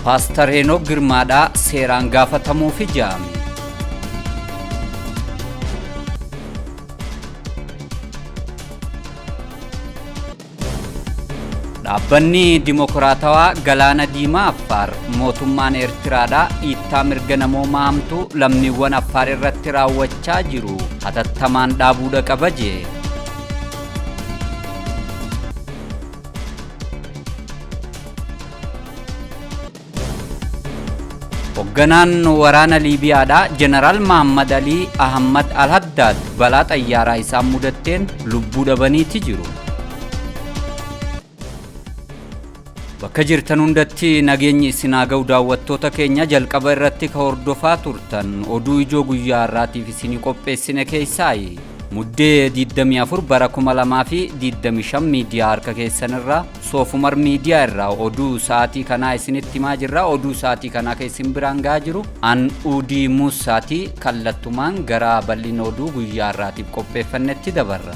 Paastar Henook Girmaadhaa seeraan gaafatamuuf ijaame. Dhaabbanni Dimokiraatawaa Galaana Diimaa Affaar mootummaan Eertiraadhaa dhiittaa mirga namoomaa hamtuu lammiiwwan Affaar irratti raawwachaa jiru hatattamaan dhaabuudha qaba jee. Hogganaan waraana Liibiyaadhaa Jeneraal Mahammad Alii Ahmad Al-Haddaad balaa xayyaaraa isaan mudatteen lubbuu dhabaniiti jiru. Bakka jirtan hundatti nageenyi isin haa ga'u daawwattoota keenya jalqaba irratti ka hordofaa turtan oduu ijoo guyyaa har'aatiif isinii qopheessine keessaayi. Muddee 24 bara 2025 miidiyaa harka keessan irraa Soofumar miidiyaa irraa oduu sa'aatii kanaa isinitti himaa jirra. Oduu sa'aatii kanaa kan isin biraan gahaa jiru an Udii Muusaatii kallattumaan gara bal'ina oduu guyyaa har'aatiif qopheeffannetti dabarra.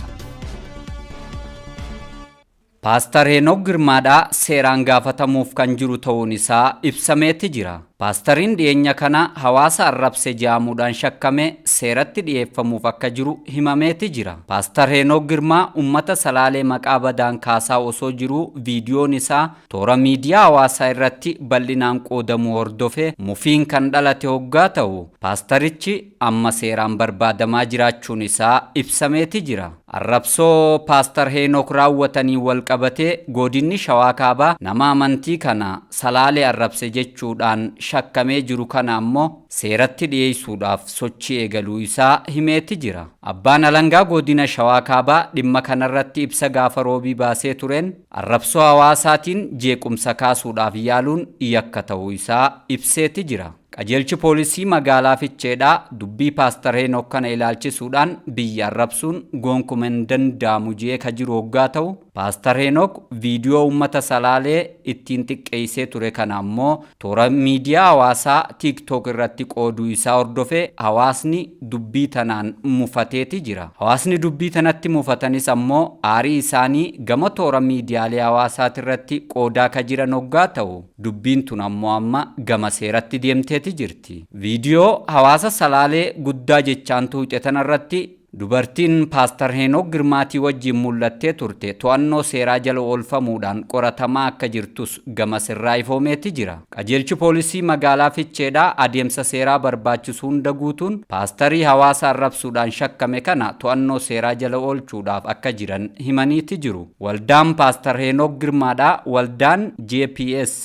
Paastar Heenook Girmaadhaa seeraan gaafatamuuf kan jiru ta'uun isaa ibsameeti jira. Paastariin dhiyeenya kana hawaasa arrabse ja'amuudhaan shakkame seeratti dhiyeeffamuuf akka jiru himameeti jira. Paastar Heenook Girmaa ummata Salaalee maqaa badaan kaasaa osoo jiruu viidiyoon isaa toora miidiyaa hawaasaa irratti bal'inaan qoodamuu hordofee mufiin kan dhalate hoggaa ta'u, paastarichi amma seeraan barbaadamaa jiraachuun isaa ibsameeti jira. Arrabsoo Paastar Heenook raawwataniin walqabatee Goodinni Shawaa Kaabaa nama amantii kana Salaalee arrabse jechuudhaan shakkamee jiru kana ammoo seeratti dhiyeessuudhaaf sochii eegaluu isaa himeeti jira. Abbaan Alangaa Goodina Shawaa Kaabaa dhimma kanarratti ibsa gaafa Roobii baasee tureen arrabsoo hawaasaatiin jeequmsa kaasuudhaaf yaaluun yakka ta'uu isaa ibseeti jira. Qajeelchi Poolisii Magaalaa Ficheedhaa dubbii Paastar Heenook kana ilaalchisuudhaan biyya arrabsuun goonkuma hin danda'amu je'ee ka jiru hoggaa ta'u, Paastar Heenook viidiyoo ummata Salaalee ittiin xiqqeeysee ture kana ammoo toora miidiyaa hawaasaa TikTok irratti qooduu isaa hordofee hawaasni dubbii tanaan mufateeti jira. Hawaasni dubbii tanatti mufatanis ammoo aarii isaanii gama toora miidiyaalee hawaasaatirratti qoodaa ka jiran hoggaa ta'u, Dubbiin tun ammoo amma gama seeratti deemteeti jirti. Viidiyoo hawaasa Salaalee guddaa jechaan tuuyxe tana irratti dubartiin Paastar Heenook Girmaatii wajjiin mul'attee turte to'annoo seeraa jala oolfamuudhaan qoratamaa akka jirtus gamas irraa ifoomeeti jira. Qajeelchi Poolisii Magaalaa Ficheedhaa adeemsa seeraa barbaachisu hunda guutuun Paastarii hawaasa arrabsuudhaan shakkame kana to'annoo seeraa jala oolchuudhaaf akka jiran himaniiti jiru. Waldaan Paastar Heenook Girmaadhaa Waldaan JPS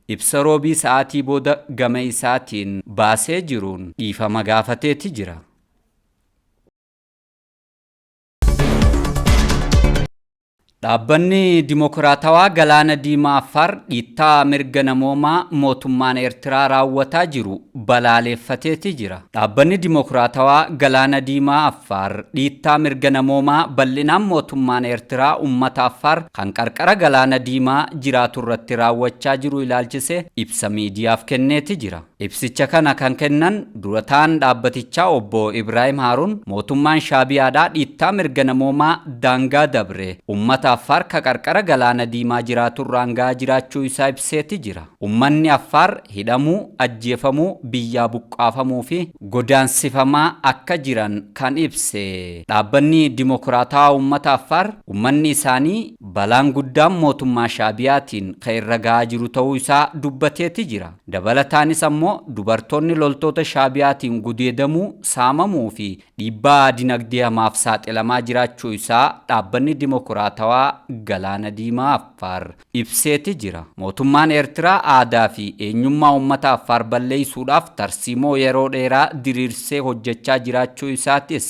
ibsa Roobii sa'aatii booda gama isaatiin baasee jiruun dhiifama gaafateeti jira. Dhaabbanni Dimokiraatawaa Galaana Diimaa Affaar dhiittaa mirga namoomaa mootummaan Eertiraa raawwataa jiru balaaleeffateeti jira. Dhaabbanni Dimokiraatawaa Galaana Diimaa Affaar dhiittaa mirga namoomaa bal'inaan mootummaan Eertiraa ummata Affaar kan qarqara Galaana Diimaa jiraaturratti raawwachaa jiru ilaalchisee ibsa miidiyaaf kenneeti jira. Ibsicha kana kan kennan dura ta'aan dhaabbatichaa obbo Ibraahim Haaruun mootummaan Shaabiyaadhaa dhiittaa mirga namoomaa daangaa dabre ummata Affaar ka qarqara Galaana Diimaa jiraaturraan ga'aa jiraachuu isaa ibseeti jira. Ummanni Affaar hidhamuu, ajjeefamuu, biyyaa buqqaafamuu fi godaansifamaa akka jiran kan ibse Dhaabbanni Dimokiraatawaa Ummata Affaar, ummanni isaanii balaan guddaan mootummaa Shaabiyaatiin ka irra ga'aa jiru ta'uu isaa dubbateeti jira. Dabalataanis ammoo dubartoonni loltoota Shaabiyaatiin gudeedamuu, saamamuu fi dhiibbaa dinagdee hamaaf saaxilamaa jiraachuu isaa Dhaabbanni Dimokiraatawaa Galaana Diimaa Affaar ibseeti jira. Mootummaan Eertiraa aadaa fi eenyummaa ummata Affaar balleessuudhaaf tarsiimoo yeroo dheeraa diriirsee hojjechaa jiraachuu isaatis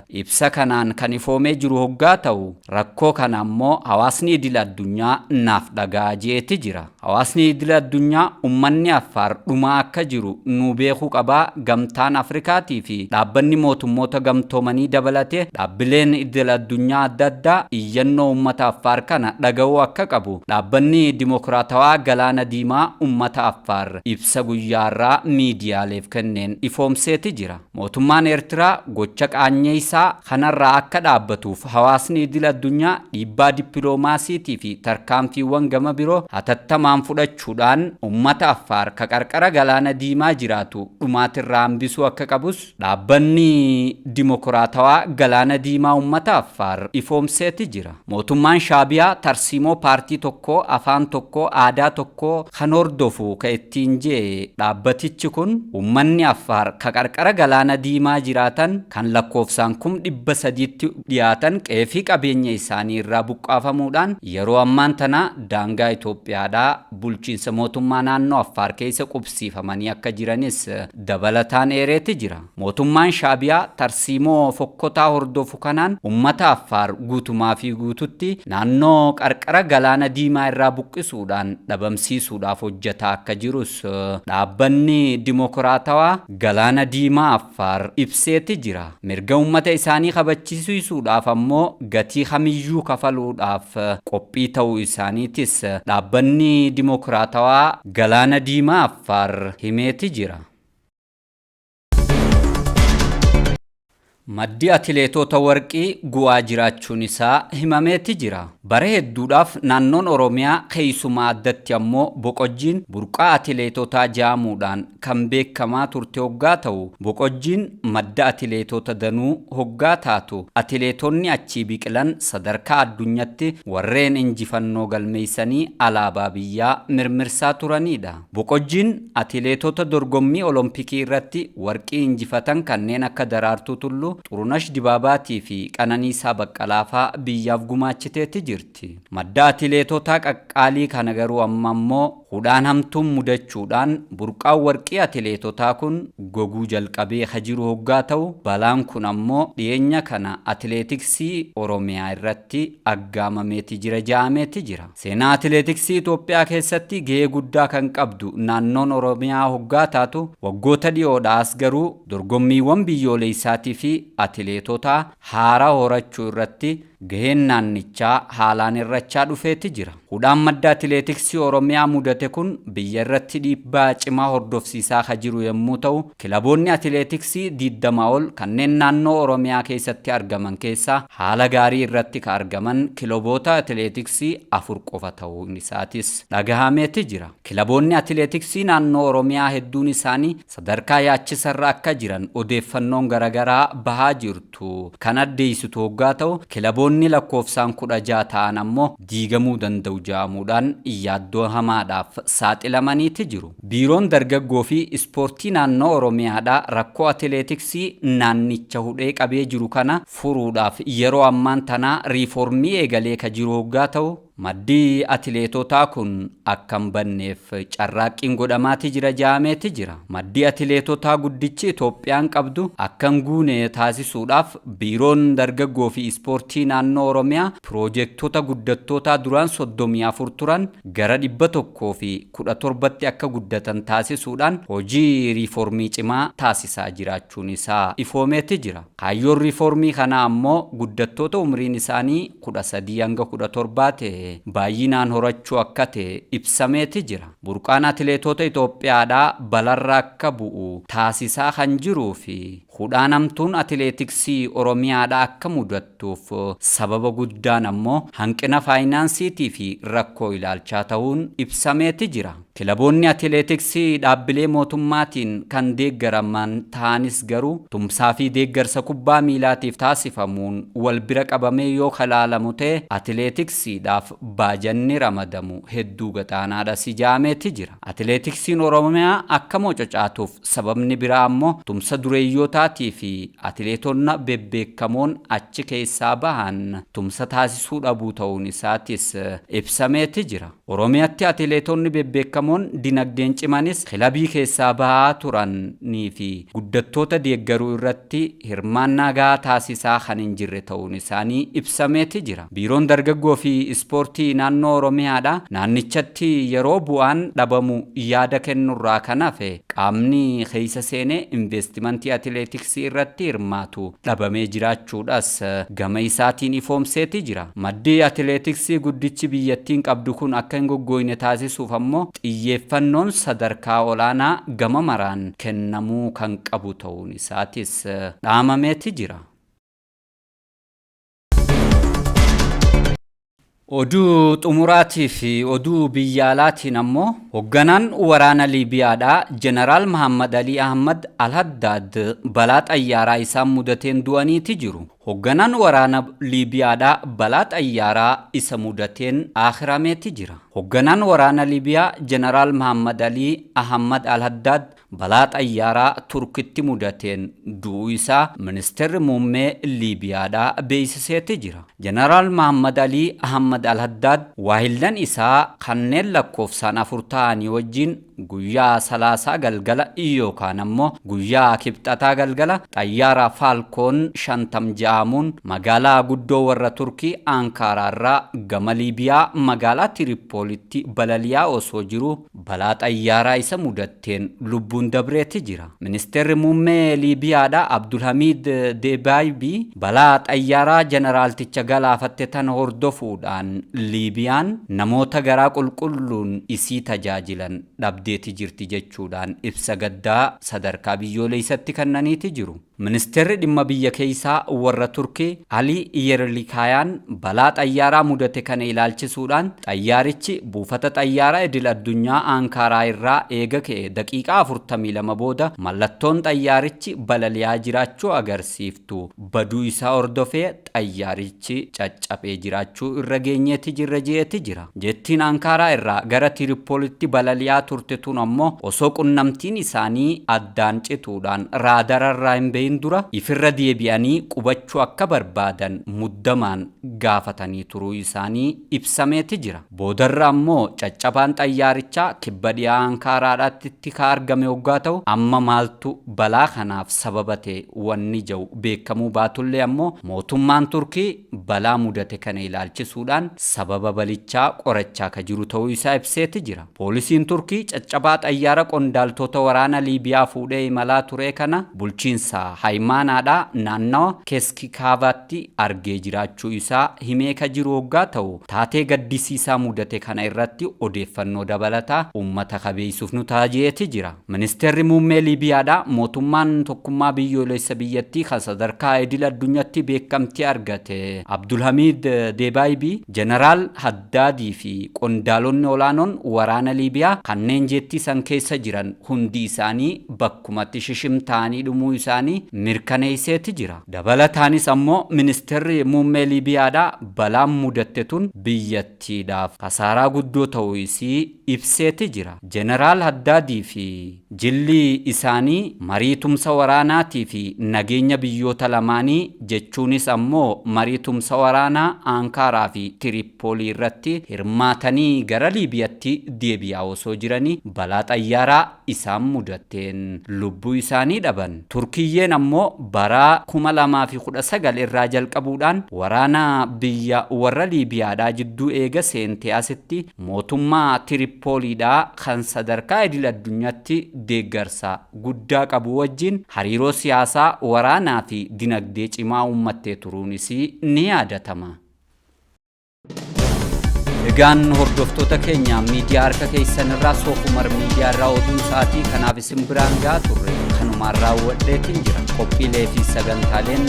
ibsa kanaan kan ifoomee jiru hoggaa ta'u, rakkoo kana ammoo hawaasni idil addunyaa naaf dhaga'a je'eeti jira. Hawaasni idil addunyaa ummanni Affaar dhumaa akka jiru nuu beekuu qaba, Gamtaan Afrikaatii fi Dhaabbanni Mootummoota Gamtoomanii dabalatee dhaabbileen idil addunyaa adda addaa iyyannoo ummata uummata Affaar kana dhaga'uu akka qabu dhaabbanni Dimokiraatawaa Galaana Diimaa uummata Affaar ibsa guyyaarraa miidiyaaleef kenneen ifoomseeti jira. Mootummaan Eertiraa gocha qaanyeessaa kanarraa akka dhaabbatuuf hawaasni idil addunyaa dhiibbaa dippiloomaasiitii fi tarkaanfiiwwan gama biroo hatattamaan fudhachuudhaan uummata Affaar ka qarqara Galaana Diimaa jiraatu dhumaatirraa hambisuu akka qabus dhaabbanni Dimokiraatawaa Galaana Diimaa uummata Affaar ifoomseeti jira. Mootummaan Shaabiyaa tarsiimoo paartii tokkoo, afaan tokkoo, aadaa tokkoo kan hordofu ka ittiin jee dhaabbatichi kun uummanni Affaar ka qarqara Galaana Diimaa jiraatan kan lakkoofsaan 300,000tti dhiyaatan qe'ee qabeenya isaanii irraa buqqaafamuudhaan yeroo ammaan tana daangaa Itoophiyaadhaa bulchiinsa mootummaa naannoo Affaar keessa qubsiifamanii akka jiranis dabalataan eereeti jira. Mootummaan Shaabiyaa tarsiimoo fokkotaa hordofu kanaan uummata Affaar guutumaa fi guututti naannoo qarqara Galaana Diimaa irraa buqqisuudhaan dhabamsiisuudhaaf hojjetaa akka jirus dhaabbanni Dimokiraatawaa Galaana Diimaa Affaar ibseeti jira. Mirga uummata isaanii kabachiisuudhaaf ammoo gatii kamiyyuu kafaluudhaaf qophii ta'uu isaaniitis dhaabbanni Dimokiraatawaa Galaana Diimaa Affaar himeeti jira. Maddi atileetota warqii gu'aa jiraachuun isaa himameeti jira. Bara hedduudhaaf naannoon Oromiyaa keessumaa addatti ammoo Boqojjiin burqaa atileetotaa jaamuudhaan kan beekamaa turte hoggaa ta'u, Boqojjiin madda atileetota danuu hoggaa taatu atileetonni achii biqilan sadarkaa addunyaatti warreen injifannoo galmeessanii alaabaa biyyaa mirmirsaa turanidha. Boqojjiin atileetota dorgommii Olompikii irratti warqii injifatan kanneen akka Daraartuu Tulluu, Xurunash Dibaabaatii fi Qananiisaa Baqqalaafaa biyyaaf gumaachiteetti jirti. Madda atileetotaa qaqqaalii kana garuu amma ammoo hudhaan hamtuun mudachuudhaan burqaan warqii atileetotaa kun goguu jalqabee ka jiru hoggaa ta'u, balaan kun ammoo dhiyeenya kana atileetiksii Oromiyaa irratti aggaamameeti jira ja'ameeti jira. Seenaa atileetiksii Itoophiyaa keessatti gahee guddaa kan qabdu naannoon Oromiyaa hoggaa taatu, waggoota dhiyoodhaas garuu dorgommiiwwan biyyoolessaatii fi atileetota haaraa horachuu irratti gaheen naannichaa haalaan irrachaa dhufeeti jira. Hudhaan madda atileetiksii Oromiyaa mudate kun biyya irratti dhiibbaa cimaa hordofsiisaa ka jiru yommuu ta'u, kilaboonni atileetiksii 20 ol kanneen naannoo Oromiyaa keessatti argaman keessaa haala gaarii irratti ka argaman kilaboota atileetiksii 4 qofa ta'uun isaatis dhagahameeti jira. Kilaboonni atileetiksii naannoo Oromiyaa hedduun isaanii sadarkaa yaachisarra akka jiran odeeffannoon garaagaraa bahaa jirtu kan addeessitu hoggaa ta'u, kilaboonni lakkoofsaan 16 ta'an ammoo diigamuu danda'u ja'amuudhaan yaaddoo hamaadhaaf saaxilamaniiti jiru. Biiroon dargaggoo fi ispoortii naannoo Oromiyaadhaa rakkoo atileetiksii naannicha hudhee qabee jiru kana furuudhaaf yeroo ammaan tanaa riiformii eegalee ka jiru hoggaa ta'u, maddi atileetotaa kun akka hin banneef carraaqqiin godhamaati jira ja'ameeti jira. Maddi atileetotaa guddichi Itoophiyaan qabdu akka hin guune taasisuudhaaf biiroon dargaggoo fi ispoortii naannoo Oromiyaa piroojektota guddattootaa duraan 34 turan gara 117tti akka guddatan taasisuudhaan hojii riiformii cimaa taasisaa jiraachuun isaa ifoomeeti jira. Kaayyoon riiformii kanaa ammoo guddattoota umriin isaanii 13 hanga 17 ta'e baay'inaan horachuu akka ta'e ibsameeti jira. Burqaan atileetota Itoophiyaadhaa balarra akka bu'u taasisaa kan jiruu fi hudhaan hamtuun atileetiksii Oromiyaadhaa akka mudattuuf sababa guddaan ammoo hanqina faayinaansiitii fi rakkoo ilaalchaa ta'uun ibsameeti jira. Kilaboonni atileetiksii dhaabbilee mootummaatiin kan deeggaraman ta'anis garuu tumsaa fi deeggarsa kubbaa miilaatiif taasifamuun wal bira qabamee yoo kalaalamu ta'e atileetiksiidhaaf baajanni ramadamu hedduu gadaanaadha si ja'ameeti jira. Atileetiksiin Oromiyaa akka mococaatuuf sababni biraa ammoo tumsa dureeyyootaatii fi atileetonna bebbeekamoon achi keessaa bahan tumsa taasisuu dhabuu ta'uun isaatis ibsameeti jira. Oromiyaatti atileetonni bebbeekamoon dinagdeen cimanis kilabii keessaa bahaa turanii fi guddattoota deeggaruu irratti hirmaannaa gahaa taasisaa kan hin jirre ta'uun isaanii ibsameeti jira. Biiroon dargaggoo fi ispoortii naannoo Oromiyaadha naannichatti yeroo bu'aan dhabamu yaada kennurraa kan hafe Qaamni keessa seenee investimentii atileetiksii irratti hirmaatu dhabamee jiraachuudhas gama isaatiin ifoomseeti jira. Maddi atileetiksii guddichi biyyattiin qabdu kun akka hin goggoyne taasisuuf ammoo xiyyeeffannoon sadarkaa olaanaa gama maraan kennamuu kan qabu ta'uun isaatis dhaamameeti jira. Oduu xumuraatii fi oduu biyya alaatiin ammoo hoogganaan waraana Liibiyaadhaa Jeneraal Mahammad Alii Ahmad Al-Haddaad balaa xayyaaraa isaan mudateen du'aniiti jiru. Hoogganaan waraana Liibiyaadhaa balaa xayyaaraa isa mudateen akhirameeti jira. Hoogganaan waraana Liibiyaa Jeneraal Mahammad Alii Ahmad Al-Haddaad balaa xayyaaraa Turkitti mudateen du'uu isaa ministeerri muummee Liibiyaadhaa beeksiseeti jira. Jeneraal Mahammad Alii Ahmad Al-Haddaad waahillan isaa kanneen lakkoofsaan 4 ta'anii wajjin guyyaa salaasaa galgala yookaan ammoo guyyaa kibxataa galgala xayyaara Faalkoon 50 ja'amuun magaalaa guddoo warra Turkii Ankaaraarraa gama Liibiyaa magaalaa Tiripoolitti balali'aa osoo jiru balaa xayyaaraa isa mudatteen lubbuun dabreeti jira. Ministeerri muummee Liibiyaadha Abdulhamid Debaaybi balaa xayyaaraa jeneraalticha galaafatte tana hordofuudhaan Liibiyaan namoota garaa qulqulluun isii tajaajilan dhabdeeti jirti jechuudhaan ibsa gaddaa sadarkaa biyyoolessatti kennaniiti jiru. Ministeerri dhimma biyya keessaa warra Turkii Alii Yerlikaayaan balaa xayyaaraa mudate kana ilaalchisuudhaan xayyaarichi buufata xayyaaraa idil addunyaa Ankaaraa irraa eega ka'e daqiiqaa 42 booda mallattoon xayyaarichi balali'aa jiraachuu agarsiiftu baduu isaa hordofee xayyaarichi caccabee jiraachuu irra geenyeeti jirra jeeti jira. Jettiin Ankaaraa irraa gara Tiripoolitti balali'aa turte tun ammoo osoo qunnamtiin isaanii addaan cituudhaan raadararraa hin beeyin dura ifirra deebi'anii qubachuu akka barbaadan muddamaan gaafatanii turuu isaanii ibsameeti jira. Boodarra ammoo caccabaan xayyaarichaa kibba dhiyaa Ankaaraadhaatti ka argame hoggaa ta'u amma maaltu balaa kanaaf sababa ta'e wanni jiru beekamuu baatullee ammoo mootummaan Turkii balaa mudate kana ilaalchisuudhaan sababa balichaa qorachaa ka jiru ta'uu isaa ibseeti jira. Poolisiin Turkii caccabaa xayyaara qondaaltota waraana Liibiyaa fuudhee imalaa ture kana bulchiinsa Haymaanaadhaa naannawa Keeskikaavaatti argee jiraachuu isaa himee ka jiru hoggaa ta'u taatee gaddisiisaa mudate kana irratti odeeffannoo dabalataa uummata kabeessuuf nu taajeeti jira. Ministeerri muummee Liibiyaadhaa mootummaan tokkummaa biyyoolessa biyyattii kan sadarkaa idil addunyaatti beekamtii argate Abdulhamid Debaaybi Jeneraal Haddaadii fi qondaalonni olaanoon waraana Liibiyaa kanneen jettii san keessa jiran hundi isaanii bakkumatti shishimtaanii dhumuu isaanii mirkaneesseeti jira. Dabalataanis ammoo ministeerri muummee Liibiyaadhaa balaan mudatte tun biyyattiidhaaf kasaaraa guddoo ta'uu isii ibseeti jira. Jeneraal Haddaadii fi jilli isaanii marii tumsa waraanaatii fi nageenya biyyoota lamaanii jechuunis ammoo marii tumsa waraanaa Ankaaraa fi Tiripoolii irratti hirmaatanii gara Liibiyaatti deebi'aa osoo jiranii balaa xayyaaraa isaan mudatteen lubbuu isaanii dhaban. Turkiyyeen ammoo bara 2019 irraa jalqabuudhaan waraana biyya warra Liibiyaadhaa jidduu eega seentee asitti mootummaa Tiripooliidhaa kan sadarkaa idil addunyaatti deeggarsa guddaa qabu wajjin hariiroo siyaasaa waraanaa fi dinagdee cimaa uummattee turuunis ni yaadatama. Egaan hordoftoota keenya miidiyaa harka keessan irraa Soofumar miidiyaa irraa oduun sa'aatii kanaaf isin biraan gahaa turre kanumaan raawwadheetiin jira. Qophiilee fi sagantaaleen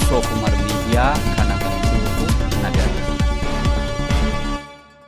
Soofumar miidiyaa kana